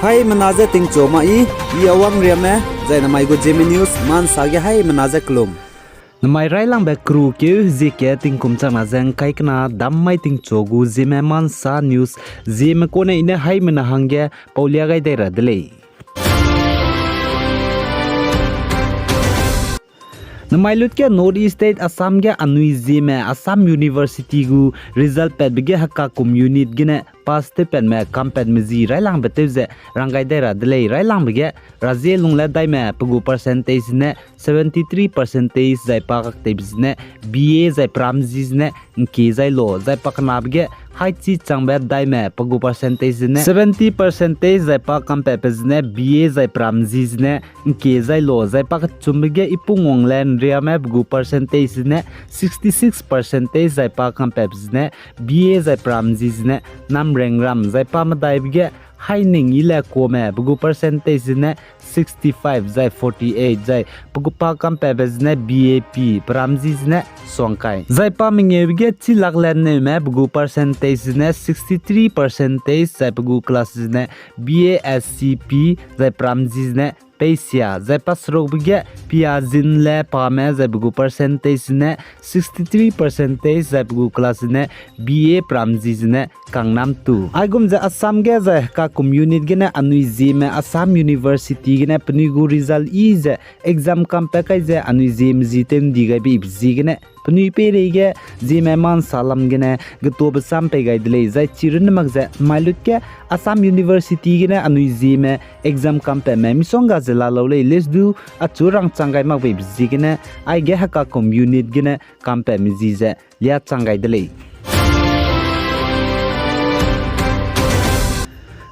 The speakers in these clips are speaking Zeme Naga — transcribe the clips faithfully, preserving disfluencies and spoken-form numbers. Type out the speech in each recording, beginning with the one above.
Haimena je tingchu ma i, i Awang Riame, zai namai gu Zeme News, mansa ge haimena je kelum. Namai railangbe kru keu zieke tingkum changna ze ngkai kena dam mai tingchu gu Zeme mansa news, Zeme kone i ne haimena hangge paulia gai dai ra de lei. Namai lut ge North East State Assam ge anui Zeme Assam University gu result patbe ge hekakum unit gene pass tewpatme kampatme zi railangbe tew ze rang gai dai ra de lei. Railangbe ge razie lung le daime pe gu percentage ne seventy three percentage zai pa kakteibe zene B A zai pram zi zene ngkie zai lo, zai pa kenabe ge haichi changbe daime pe gu percentage zene seventy percentage zai pa kampatbe zene B A zai pram zi zene ngkie zai lo, zai pa kechumbe ge Ipunggwang le Nriame pe gu percentage zene sixty six percentage zai pa kampatbe zene B A zai pram zi zene Namrengram, zai pa medaibe ge Haineng i le Kuame pe gu percentage zene sixty five zai forty eight, zai pe gu pa kampatbe zene B A P pram zi zene suangkai, zai pa mengeube ge Chilak le Neume pe gu percentage zene sixty three percentage, zai pe gu class zene B A S C P zai pram zi zene peisia, zai pa serukbe ge Piazin le Pame zai pe gu percentage zene sixty three percentage, zai pe gu class zene B A pram zi zene kangnam tu. Aigum ze Assam ge zai hekakum unit gene anui Zeme Assam University gene penui gu result i ze exam kampat kai ze anui Zeme zi tew ndi gaibe ibe ziegene penui peireige Zeme mansa lam gene getobe sam pei gai de lei. Zai chi runne mak ze namai lut ge Assam University gene anui Zeme exam kampatme misongga ze la lau lei, leuse du achu rangchang gai makbe ibe ziegene aige hekakum unit gene kampatme zi ze lia chang gai de lei.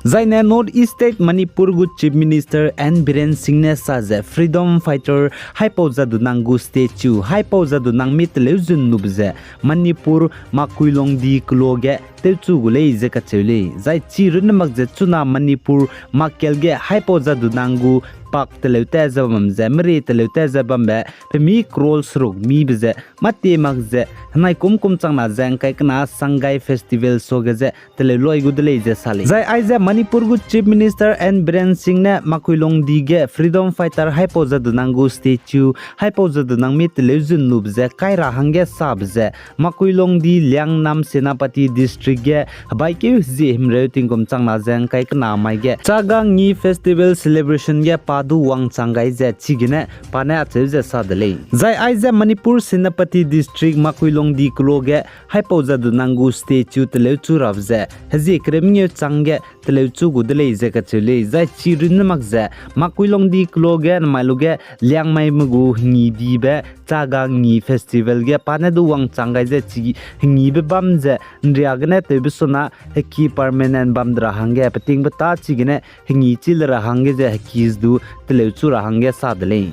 Zaine North East State Manipur gu Chief Minister N Biren Singh ne sa ze freedom fighter Haipau Jadonang gu statue, Haipau Jadonang mi teleu zun lube ze Manipur Makuilongdi kelo ge tewchu gu lei ze kacheu lei. Zai chi runne mak ze chuna Manipur makel ge Haipau Jadonang gu pak teleu ta ze bam ze, meri teleu ta ze bambe pemi crore seruk mibe ze mâtie mak ze henai kum kum changna ze ngkai kena Sangai Festival suage ze teleu loi gu de lei ze sa lei. Zai aize Manipur gu Chief Minister N Biren Singh ne Makuilongdi ge freedom fighter Haipau Jadonang gu statue, Haipau Jadonang mi teleu zun lube ze kai ra hangge sabe ze Makuilongdi Liangnam Senapati District ge hebaikeu hezie himreu tingkum changna ze ngkai kena mai ge Chaga Ngi Festival celebration ge pa du wangchang gai ze chigene pa ne acheu ze sa de lei. Zai aize Manipur Senapati District Makuilongdi kelo ge Haipau Jadonang gu statue teleu chu rabe ze hezie kereu mengeu chang ge teleu chu gu de lei ze kacheu lei. Zai chi runne mak ze Makuilongdi kelo ge namai lu ge Liangmaime gu hengi dibe Chaga Ngi Festival ge pa ne du wangchang gai ze chi hengibe bam ze nria gene tewbe suna heki permanent bam de ra hangge petingbe ta chigene hengi chi le ra hangge ze heki ze du teleu chu ra hangge sa de lei.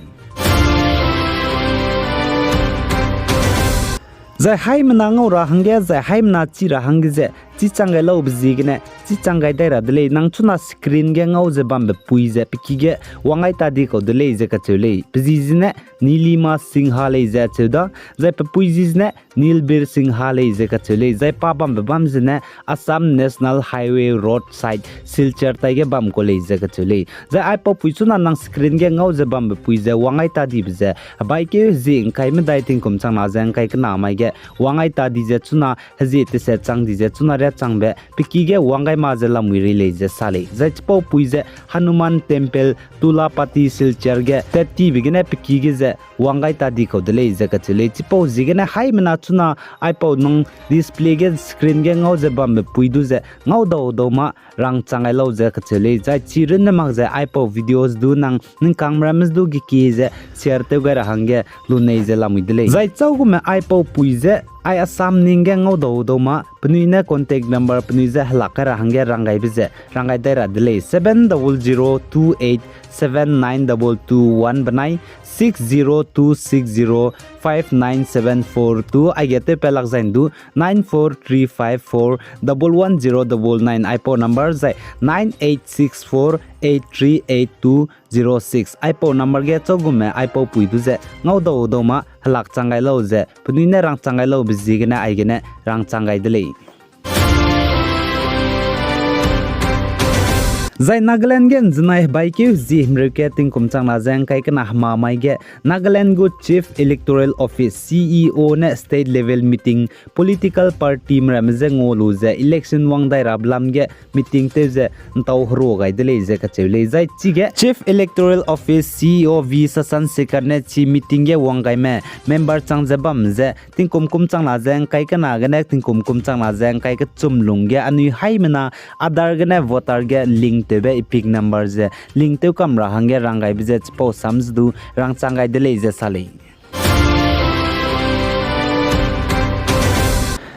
Zai haimena ngau ra hangge, zai haimena chi ra hangge ze, chi chang gai laube ziegene, chi chang gai dai ra de lei, nang chuna screen ge ngau ze bambe pui ze, pe ki ge wang gai ta di kau de lei ze kacheu lei. Pe zi zene Nilima Singha lei ze acheu da, zai pe pui zi zene Nilbir Singha lei ze kacheu lei, zai pa bambe bam zene Assam National Highway road side Silchar taige bam kau lei ze kacheu lei. Zai aipau pui chuna nang screen ge ngau ze bambe pui ze wang gai ta dibe ze, hebaikeu hezie ngkai medai tingkum changna ze ngkai kena mai ge wang gai ta di ze chuna hezie teset chang di ze chuna riâ changbe pe ki ge wang gai ma ze lamui rei lei ze sa lei. Zai chipau pui ze Hanuman Temple Tulapati Silchar ge tat tibe gene pe ki ge ze wang gai ta di kau de lei ze kacheu lei. Chipau ziegene haimena chuna aipau nang display ge screen ge ngau ze bambe pui du ze ngau dau dau ma rangchang gai lau ze kacheu lei. Zai chi runne mak ze aipau videos du nang ningkangme ramme du gekie ze share tew gai ra hangge lunei ze lamui de lei. Zai chau gume aipau pui ze ai Assam ning ge ngau dau dau ma penui ne contact number penui ze helak kai ra hangge rang gaibe ze rang gai dai ra de lei, seven double zero two eight seven nine double two one benai six zero two six zero five nine seven four two, aige tewpat lak zai ndu nine four three five four double one zero double nine, aipau number zai nine eight six four eight three eight two zero six. Aipau number ge chau gume aipau pui du ze ngau dau dau ma helak chang gai lau ze penui ne rangchang gai laube ziegene aigene rangchang gai de lei. Zai Nagaland ge ’nzenai hebaikeu zie himreu ge tingkum changna ze ’ngkai kena hemamai ge Nagaland gu Chief Electoral Office, C E O ne state level meeting, political partyme ramme je ngau lu ze election wang dai rabe lam ge meeting tew ze ’ntau herua gai de lei ze kacheu lei. Zai chige Chief Electoral Office, C E O V Sashank Sekhar ne chi meeting ge wang gaime member chang ze bam ze tingkum kum changna ze ’ngkai kena gene tingkum kum changna ze ’ngkai kechum lung ge anui haimena Aadhaar gene voter ge link tewbe EPIC number ze link tew kam ra hangge rang gaibe ze chipau sam ze du rangchang gai de lei ze sa lei.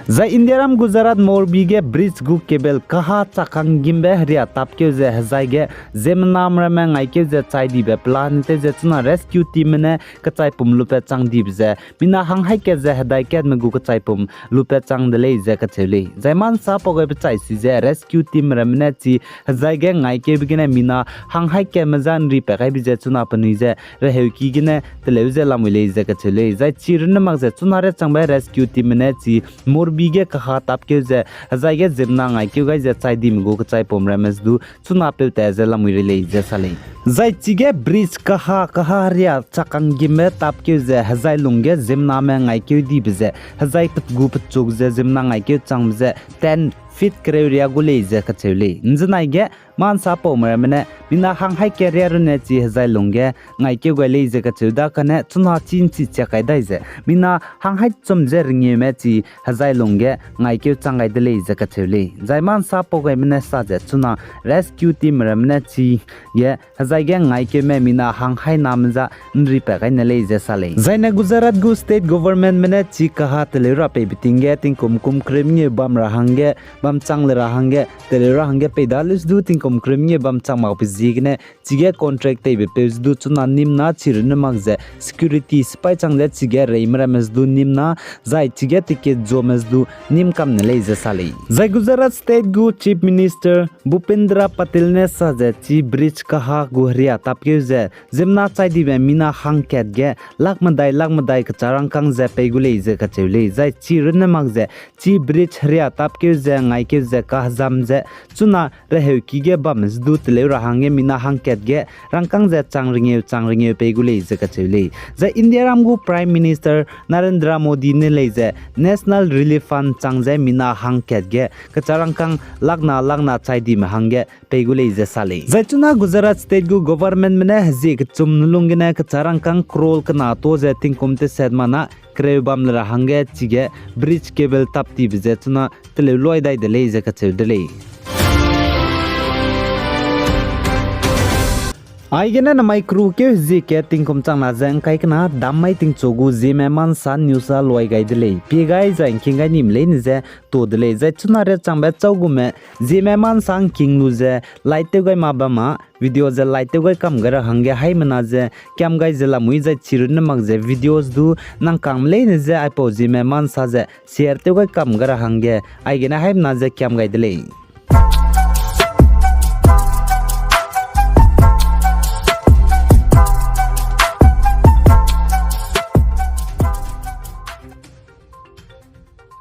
Zai Indiaram Gujarat Morbi ge bridge gu cable kaha chakang gimbe heria tapkeu ze hezai ge ziemmename ramme ngaikeu ze chai dibe pelane tew ze chuna rescue teamme ne kechaipum lupat chang dibe ze mina hang haî kat ze hedai katme gu kechaipum lupat chang de lei ze kacheu lei. Zai ma ’nsa pau gaibe chai si ze rescue team ramme ne chi hezai ge ngaikeube gene mina hang haî katme za ’nripat gaibe ze chuna penui ze reheuki gene teleu ze lamui lei ze kacheu lei. Zai chi runne mak ze chuna riachangbe rescue teamme ne chi Morbi ge kaha tapkeu ze hezai ge ziemmena ngaikeu gai ze chai dime gu kechaipum ramme ze du chuna peu ta ze lamui rei lei ze sa lei. Zai chige bridge kaha, kaha heria chakang gimbe tapkeu ze hezai lungge ziemmename ngaikeu dibe ze hezai pe- gu pechuk ze ziemmena ngaikeu changbe ze ten feet kereu riâ gu lei ze kacheu lei. ’Nzenai ge ma ’nsa paume ramme ne mina hang haî kat riâ runne chi hezai lungge ngaikeu gai lei ze kacheu da kane chuna chî ’nchi chiak kai dai ze mina hang haî chum ze rengeume chi hezai lungge ngaikeu chang gai de lei ze kacheu lei. Zai ma ’nsa pau gaime ne sa ze chuna rescue team ramme ne chi ge hezai ge ngaikeume mina hang haî name za ’nripat gai ne lei ze sa lei. Zaine Gujarat gu state governmentme ne chi kaha teleu ra peibe ting ge tingkum kum kereu mengeu bam ra hangge, bam chang le ra hangge, teleu ra hangge peida leu ze du tingkum kereu mengeu bam chang mak pe ziegene chige contract teibe peu ze du chuna nîmna chi runne mak ze security sipai chang ze chige reime ramme ze du nîmna, zai chige ticket zuame ze du nîm kam ne lei ze sa lei. Zai Gujarat state gu Chief Minister Bhupendra Patel ne sa ze chi bridge kaha gu heria tapkeu ze ziemmena chai dibe mina hangkat ge lak medai lak medai kecha rangkâng ze pei gu lei ze kacheu lei. Zai chi runne mak ze chi bridge heria tapkeu ze ngaikeu ze kahezam ze chuna reheuki ge bamme ze du teleu ra hangge mina hangkat ge rangkâng ze chang rengeu chang rengeu pei gu lei ze kacheu lei. Zai Indiaram gu Prime Minister Narendra Modi ne lei ze National Relief Fund chang ze mina hangkat ge kecha rangkâng lakna lakna chai dime hangge pei gu lei ze sa lei. Zai chuna Gujarat state gu governmentme ne hezie kechum ne lung gene kecha rangkâng crore kena to ze tingkum teset mana kereu bam le ra hangge chige bridge cable tap tibe ze chuna teleu luai dai de lei ze kacheu de lei. Aigene namai kru keu hezie kat tingkum changna ze ’ngkai kena dam mai tingchu gu Zeme Mansa news a luai gai de lei. Pie gai zai ’ngking gai nime leine ze to de lei. Zai chuna riachangbe châu gume Zeme Mansa ’ngking lu ze like tew gai ma bam ma, video ze like tew gai kam gai ra hangge haimena ze kiam gai ze lamui zai chi runne mak ze videos du nang kangme leine ze aipau Zeme Mansa ze share tew gai kam gai ra hangge aigene haimena ze kiam gai de lei.